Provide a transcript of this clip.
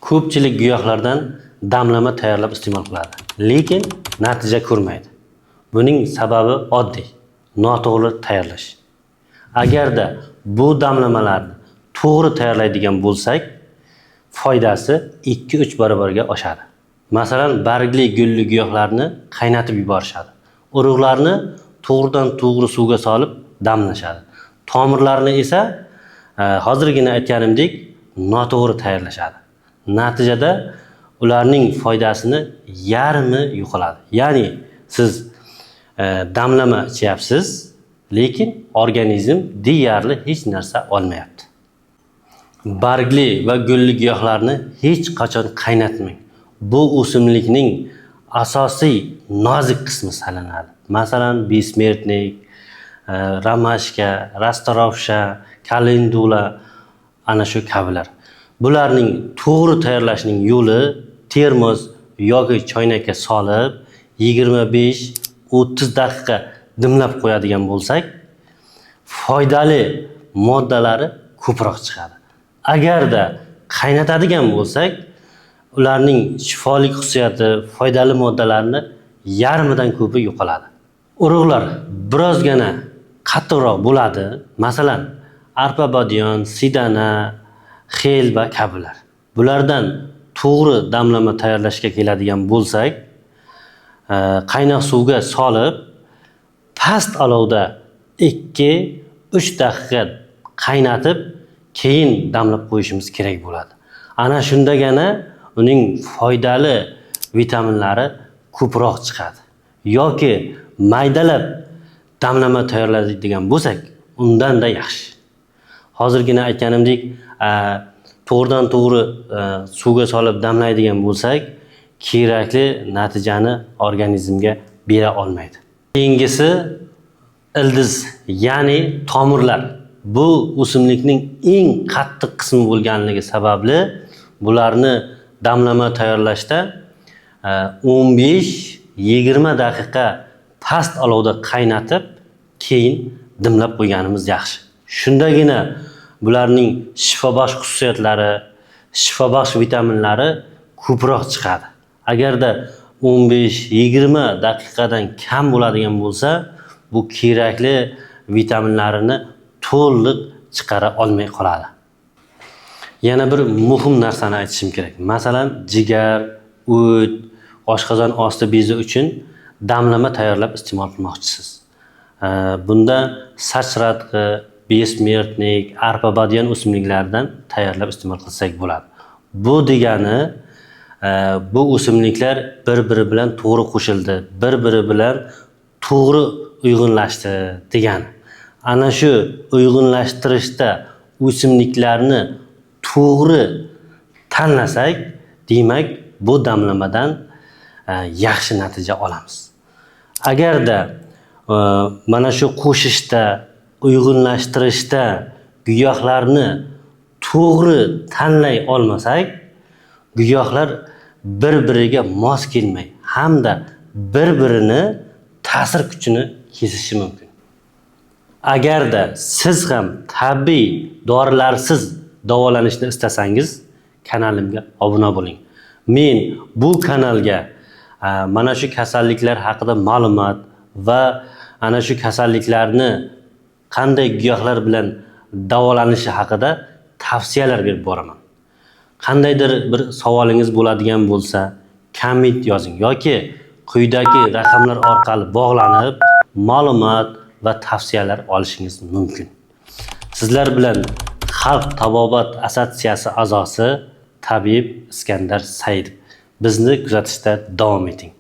Ko'pchilik giyohlardan damlama tayyorlab iste'mol qiladi, lekin natija ko'rmaydi. Buning sababi oddiy: noto'g'ri tayyorlash. Agarda bu damlamalarni to'g'ri tayyorlaydigan bo'lsak, foydasi 2-3 barobarga oshadi. Masalan, bargli, gulli giyohlarni qaynatib yuborishadi. Urug'larni to'g'ridan to'g'ri suvga solib damlashadi. Tomirlarni esa hozirgina aytganimdek noto'g'ri tayyorlashadi. Natijada ularning foydasini yarmi yo'qoladi. Ya'ni siz damlama ichyapsiz, lekin organizm deyarli hech narsa olmayapti. Bargli va gulli giyohlarni hech qachon qaynatmang. Bu o'simlikning asosiy nozik qismi sanaladi. Masalan, бессмертник, ромашка, расторопша, kalendula, ana shu kabilar. Bularning to'g'ri tayyorlashning yo'li termos yoki choynakka solib 25-30 daqiqa dimlab qo'yadigan bo'lsak, foydali moddalari ko'proq chiqadi. Agarda qaynatadigan bo'lsak, ularning shifolik xususiyati, foydali moddalarni yarmidan ko'pi yo'qoladi. Urug'lar birozgina qattiqroq bo'ladi. Masalan, arpa bodiyon, sidana, xelba kabilar. Bulardan to'g'ri damlama tayyorlashga keladigan bo'lsak, qaynoq suvga solib, past olovda 2-3 daqiqa qaynatib, keyin damlab qo'yishimiz kerak bo'ladi. Ana shundagina uning foydali vitaminlari ko'proq chiqadi. Yoki maydalab damlama tayyorlaydigan bo'lsak, undanda yaxshi. Hozirgina aytganimdek, to'g'ridan to'g'ri suvga solib damlaydigan bo'lsak, kerakli natijani organizmga bera olmaydi. Keyingisi ildiz, ya'ni tomirlar. Bu o'simlikning eng qattiq qismi bo'lganligi sababli bularni damlama tayyorlashda 15-20 daqiqa past olovda qaynatib, keyin dimlab qo'yganimiz yaxshi. Shundagina bularning shifobaxsh xususiyatlari, shifobaxsh vitaminlari ko'proq chiqadi. Agarda 15-20 daqiqadan kam bo'ladigan bo'lsa, bu kerakli vitaminlarini to'liq chiqara olmay qoladi. Yana bir muhim narsani aytishim kerak. Masalan, jigar, o't, oshqozon osti bezi uchun damlama tayyorlab iste'mol qilmoqchisiz. Bunda sachratqi, бессмертник, arpa badiyon o'simliklaridan tayyorlab iste'mol qilsak bo'ladi. Bu degani bu o'simliklar bir-biri bilan to'g'ri qo'shildi, bir-biri bilan to'g'ri uyg'unlashdi degani. Ana shu uyg'unlashtirishda o'simliklarni to'g'ri tanlasak, demak, bu damlamadan yaxshi natija olamiz. Agarda mana shu qo'shishda, uyg'unlashtirishda giyohlarni to'g'ri tanlay olmasak, giyohlar bir-biriga mos kelmay hamda bir-birini ta'sir kuchini kesishi mumkin. Agarda siz ham tabiiy dorilarsiz davolanishni istasangiz, kanalimga obuna bo'ling. Men bu kanalga mana shu kasalliklar haqida ma'lumot va ana shu kasalliklarni qanday giyohlar bilan davolanishi haqida tavsiyalar berib boraman. Qandaydir bir savolingiz bo'ladigan bo'lsa, komment yozing yoki quyidagi raqamlar orqali bog'lanib, ma'lumot va tavsiyalar olishingiz mumkin. Sizlar bilan Xalq tabobat assotsiatsiyasi a'zosi tabib Iskandar Saidov. Bizni kuzatishda davom eting.